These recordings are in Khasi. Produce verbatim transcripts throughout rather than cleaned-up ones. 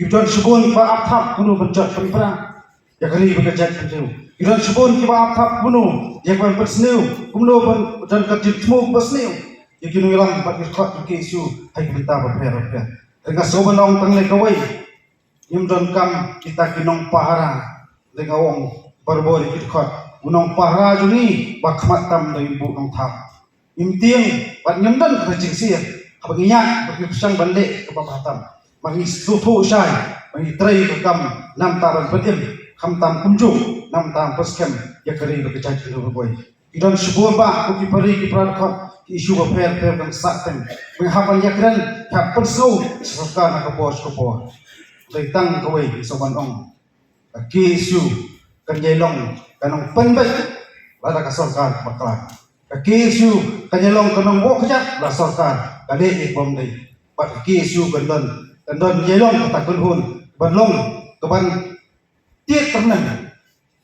Ki don shibun kiba ap thap kumno ban jot pynpra ïa ka ri bad ka jaitbynriew. Ki don shibun kiba ap thap kumno ïa ka ban pynsniew, kumno ban don ka jingthmu kaba sniew ïa ki nongïalam bad ki dkhot jong ka K S U ha ki bynta bapher bapher. Te nga sngewbha ban ong tang lei kawei, ngim donkam kita ki nongpahara. Te nga ong barabor ïa ki dkhot, u nongpahara jong ngi ba khmat tam da u Nongbuh Nongthap. Ngim tieng bad ngim don kata jingshisha haba ngi ïaid bad ngi pyrshang ban leh kaba bha tam. Ba ngi sngewthuh shai ba ngi trei ka kam namar ban pynim, khamtam kumjuh namar ban pynskhem ïa ka ri bad ka jaitbynriew baroh kawei. Ki don shibun bah ko ki para ri ki para dkhot, ki issue bapher bapher ban sah teng. Ba ngi hap ban ïakren, hap pynsngew sha sorkar na ka por sha ka por. Dei tang kawei sngewbha ban ong, ka K S U kan ïai long ka nongpynbeit lada ka sorkar bakla. Ka K S U kan ïai long ka nongbuh kjat lada sorkar ka leh ïa kaba ym dei. Bad ka K S U kan don, kan don ïai long kata ka kynhun ban long kaban tied tyrnem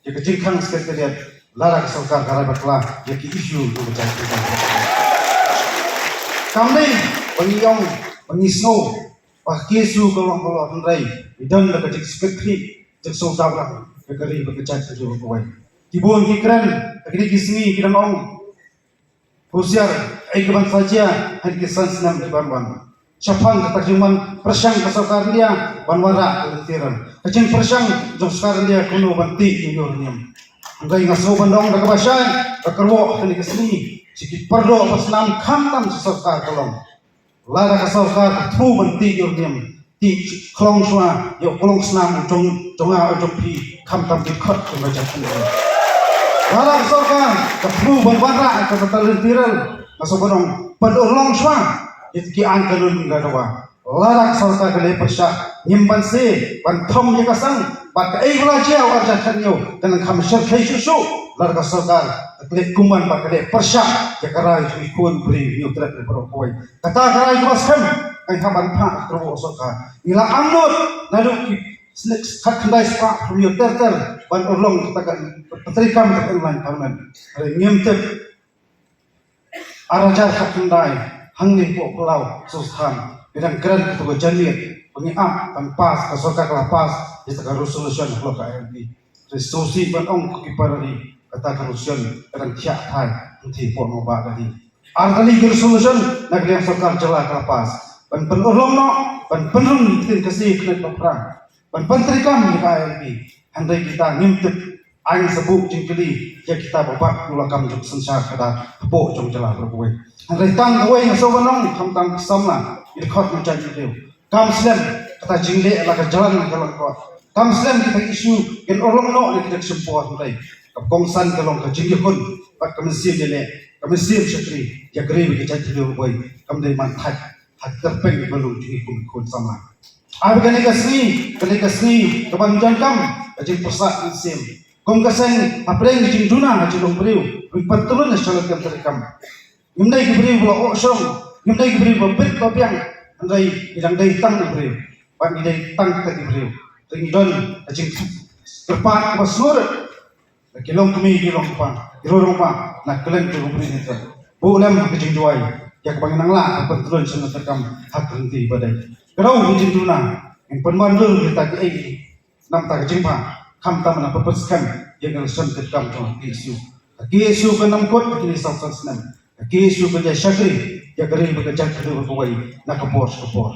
ïa ka jingkhang Secretariat lada ka sorkar ka rai bakla ïa ki issue jong ka jaitbynriew. Kam dei ba ngi ong, ba ngi sngew ba ka K S U ka long halor, hynrei ngi don da ka jingsngewsih, jingsngewdawlang ïa ka ri bad ka jaitbynriew baroh kawei. Ki bun ki kren ha kine ki sngi ki dang ong, husiar, kaei kaban sa jia ha kine ki san snem kiban wan. Shaphang kata ka jingwan pyrshang ka sorkar India ban wanrah ka lynti rel, ka jingpyrshang jong sorkar India kumno ban tih ïa u uranium. Hynrei nga sngewbha ban ong da kaba shai, da kyrwoh ha kine ki sngi sha ki pardoh basnam, khamtam sha sorkar ka long, lada ka sorkar ka thmu ban tih ïa u uranium, tih khlong shuwa ïa u klong snam jong, jong nga, jong phi, khamtam ki dkhot jong ka jaitbynriew. Lada ka sorkar ka thmu ban wanrah ïa kata ka lynti rel, nga sngewbha ban ong, pynurlong shuwa ïa ki aiñ kanun ka dawa. Lada ka sorkar ka leh pyrshah, ngim banse ban thom ïa ka sang, bad kaei ba la jia u ar hajar khathynñiew kan nang kham shyrkhei shuh shuh lada ka sorkar ka leh kumne bad ka leh pyrshah ïa ka rai jong ki khun briew Hynñiewtrep baroh kawei. Kata ka rai kaba skhem, nga hap ban phah ka kyrwoh sorkar. Ngi la angnud naduh ki snem khatkhyndai spah hynñiew ter ter ban urlong kata ka treikam ka Inland Parliament. Hynrei ngim tip, ar hajar khatkhyndai, hangne hapoh Palau Suthan, ngi dang kren kato ka janmiet ba ngi ap ban pass, ka sorkar ka la pass ïa kata ka resolution halor ka I L P. Te sngewsih ban ong ko ki para ri, kata ka resolution ka dang thiah thait hangtei hapoh Nongbah Delhi. Ar tylli ki resolution na ka liang sorkar jylla ka la pass ban pynurlong noh, ban pynrung ktien Khasi khyndai baphrang, ban pyntreikam ïa ka I L P. Hynrei kita ngim tip, aiñ sa buh jingkylli ïa kita ba bat ïa u lakam jong ka synshar khadar hapoh jong jylla baroh kawei. Hynrei tang kawei nga sngewbha ban ong, khamtam ki samla, ki dkhot jong ka jaitbynriew, kam slem kata jingleh la ka jlan ka lyngkot. Kam slem kita ki issue kin urlong noh na kita ki shyntur, hynrei kaba kongsan ka long ka jingïakhun bad ka mynsiem ïaleh, ka mynsiem shakri ïa ka ri bad ka jaitbynriew baroh kawei. Kam dei ban thait ha ka kyrpeng ba long jong ngi kum ki khun samla. Ai ba kane ka sngi, kane ka sngi kaban jan kam ka jingpyrsad mynsiem, kum ka seng hapdeng ka jingduna ha jinglong briew, ban pyntrun sha lade ka treikam. Ngim dei ki briew ba la oh shong, ngim dei ki briew ba bit ba biang, hynrei ngi dang dei tang ki briew, bad ngi dei tang kita ki briew. Te ngi don ka jingkyrpad kaba sngewrit na ki longkmie ki longkpa, ki riew rangbah na kylleng ki longkmie ki longkpa. Buh lem ka jingduwai ïa kaba ngin nang lah ban pyntrun sha lade ka treikam ha ka lynti ba dei. Ka dei ka jingduna, ngin pynwandur kita kiei na ka bynta ka jingbha, khamtam na ka pynskhem ïa ka lynti treikam jong ka K S U. Ka K S U kan ym kut ha kine saw san snem. Ka K S U kan ïa shakri ïa ka ri bad ka jaitbynriew baroh kawei na ka por sha ka por.